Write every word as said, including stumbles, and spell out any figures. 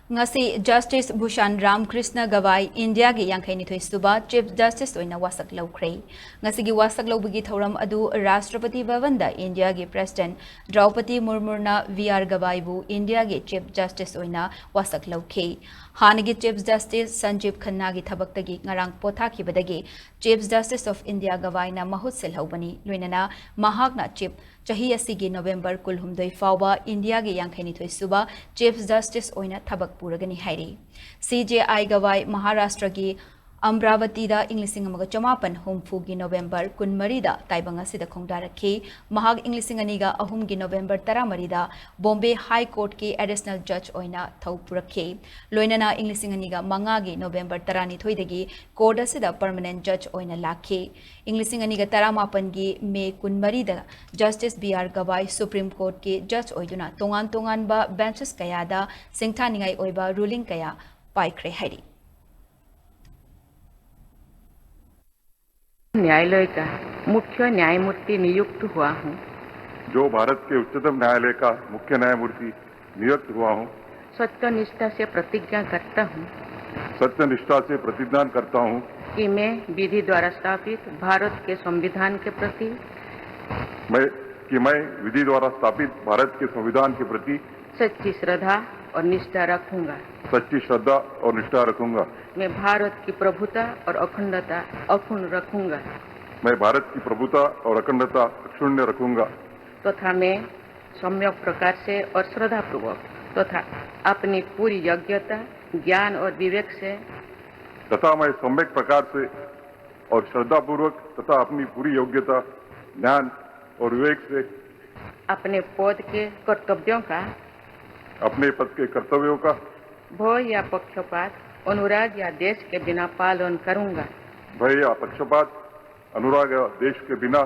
ꯉꯁꯤ ꯖꯁꯇꯤꯁ ꯚꯨꯁꯥꯟ ꯔꯥꯝꯀ꯭ꯔꯤꯁꯅ ꯒꯚꯥꯏ ꯏꯟꯗꯤꯌꯥꯒꯤ ꯌꯥꯡꯈꯩꯅꯤꯊꯣꯏ ꯁꯨꯕ ꯆꯤꯐ ꯖꯁꯇꯤꯁ ꯑꯣꯏꯅ ꯋꯥꯁꯛ ꯂꯧꯈ꯭ꯔꯦ꯫ ꯉꯁꯤꯒꯤ ꯋꯥꯁꯛ ꯂꯧꯕꯒꯤ ꯊꯧꯔꯝ ꯑꯗꯨ ꯔꯥꯁꯇ꯭ꯔꯄꯇꯤ ꯚꯕꯟꯗ ꯏꯟꯗꯤꯌꯥꯒꯤ ꯄ꯭ꯔꯦꯁꯤꯗꯦꯟꯠ ꯗ꯭ꯔꯧꯄꯗꯤ ꯃꯨꯔꯃꯨꯅ ꯚꯤ ꯑꯥꯔ ꯒꯚꯥꯏꯕꯨ ꯏꯟꯗꯤꯌꯥꯒꯤ ꯆꯤꯐ ꯖꯁꯇꯤꯁ ꯑꯣꯏꯅ ꯋꯥꯁꯛ ꯂꯧꯈꯤ꯫ ꯍꯥꯟꯅꯒꯤ ꯆꯤꯐ ꯖꯁꯇꯤꯁ ꯁꯟꯖꯤꯕ ꯈꯟꯅꯥꯒꯤ ꯊꯕꯛꯇꯒꯤ ꯉꯔꯥꯡ ꯄꯣꯊꯥꯈꯤꯕꯗꯒꯤ ꯆꯤꯐ ꯖꯁꯇꯤꯁ ꯑꯣꯐ ꯏꯟꯗꯤꯌꯥ ꯒꯚꯥꯏꯅ ꯃꯍꯨꯠ ꯁꯤꯜꯍꯧꯕꯅꯤ꯫ ꯂꯣꯏꯅꯅ ꯃꯍꯥꯛꯅ ꯆꯤꯐ ꯆꯍꯤ ꯑꯁꯤꯒꯤ ꯅꯣꯕꯦꯝꯕꯔ ꯀꯨꯟꯍꯨꯝꯗꯣꯏ ꯐꯥꯎꯕ ꯏꯟꯗꯤꯌꯥꯒꯤ ꯌꯥꯡꯈꯩꯅꯤꯊꯣꯏ ꯁꯨꯕ ꯆꯤꯐ ꯖꯁꯇꯤꯁ ꯑꯣꯏꯅ ꯊꯕꯛ ꯄꯨꯔꯒꯅꯤ ꯍꯥꯏꯔꯤ꯫ ꯁꯤ ꯖꯦ ꯑꯥꯏ ꯒꯚꯥꯏ ꯃꯍꯥꯔꯥꯁꯇ꯭ꯔꯒꯤ ꯑꯝꯕ꯭ꯔꯥꯕꯇꯤꯗ ꯏꯪ ꯂꯤꯁꯤꯡ ꯑꯃꯒ ꯆꯃꯥꯄꯟ ꯍꯨꯝꯐꯨꯒꯤ ꯅꯣꯕꯦꯝꯕꯔ ꯀꯨꯟꯃꯔꯤꯗ ꯇꯥꯏꯕꯪ ꯑꯁꯤꯗ ꯈꯣꯡꯗꯥꯔꯛꯈꯤ꯫ ꯃꯍꯥꯛ ꯏꯪ ꯂꯤꯁꯤꯡ ꯑꯅꯤꯒ ꯑꯍꯨꯝꯒꯤ ꯅꯣꯕꯦꯝꯕꯔ ꯇꯔꯥꯃꯔꯤꯗ ꯕꯣꯝꯕꯦ ꯍꯥꯏ ꯀꯣꯔꯠꯀꯤ ꯑꯦꯗꯤꯁꯅꯦꯜ ꯖꯖ ꯑꯣꯏꯅ ꯊꯧ ꯄꯨꯔꯛꯈꯤ꯫ ꯂꯣꯏꯅꯅ ꯏꯪ ꯂꯤꯁꯤꯡ ꯑꯅꯤꯒ ꯃꯉꯥꯒꯤ ꯅꯣꯕꯦꯝꯕꯔ ꯇꯔꯥꯅꯤꯊꯣꯏꯗꯒꯤ ꯀꯣꯔꯠ ꯑꯁꯤꯗ ꯄꯔꯃꯅꯦꯟꯠ ꯖꯖ ꯑꯣꯏꯅ ꯂꯥꯛꯈꯤ꯫ ꯏꯪ ꯂꯤꯁꯤꯡ ꯑꯅꯤꯒ ꯇꯔꯥꯃꯥꯄꯟꯒꯤ ꯃꯦ ꯀꯨꯟꯃꯔꯤꯗ ꯖꯁꯇꯤꯁ ꯕꯤ ꯑꯥꯔ ꯒꯚꯥꯏ ꯁꯨꯄ꯭ꯔꯤꯝ ꯀꯣꯔꯠꯀꯤ ꯖꯖ ꯑꯣꯏꯗꯨꯅ ꯇꯣꯉꯥꯟ ꯇꯣꯉꯥꯟꯕ ꯕꯦꯟꯆꯦꯁ ꯀꯌꯥꯗ ꯁꯤꯡꯊꯥꯅꯤꯡꯉꯥꯏ ꯑꯣꯏꯕ ꯔꯨꯂꯤꯡ ꯀꯌꯥ ꯄꯥꯏꯈ꯭ꯔꯦ ꯍꯥꯏꯔꯤ꯫ न्यायालय का मुख्य न्यायमूर्ति नियुक्त हुआ हूँ। जो भारत के उच्चतम न्यायालय का मुख्य न्यायमूर्ति नियुक्त हुआ हूँ, सत्यनिष्ठा से प्रतिज्ञा करता हूँ सत्यनिष्ठा से प्रतिज्ञा करता हूँ कि मैं विधि द्वारा स्थापित भारत के संविधान के प्रति मैं कि मैं विधि द्वारा स्थापित भारत के संविधान के प्रति सच्ची श्रद्धा और निष्ठा रखूंगा। सच्ची श्रद्धा और निष्ठा रखूंगा। मैं भारत की प्रभुता और अखंडता अक्षुण्ण रखूंगा मैं भारत की प्रभुता और अखंडता अक्षुण्ण रखूंगा तथा मैं सम्यक प्रकार से और श्रद्धापूर्वक तथा अपनी पूरी योग्यता, ज्ञान और विवेक से तथा मैं सम्यक प्रकार से और श्रद्धापूर्वक तथा अपनी पूरी योग्यता, ज्ञान और विवेक से अपने पद के कर्तव्यों का अपने पद के कर्तव्यों का भय या पक्षपात, अनुराग या द्वेष के बिना पालन करूंगा। भय या पक्षपात, अनुराग या द्वेष के बिना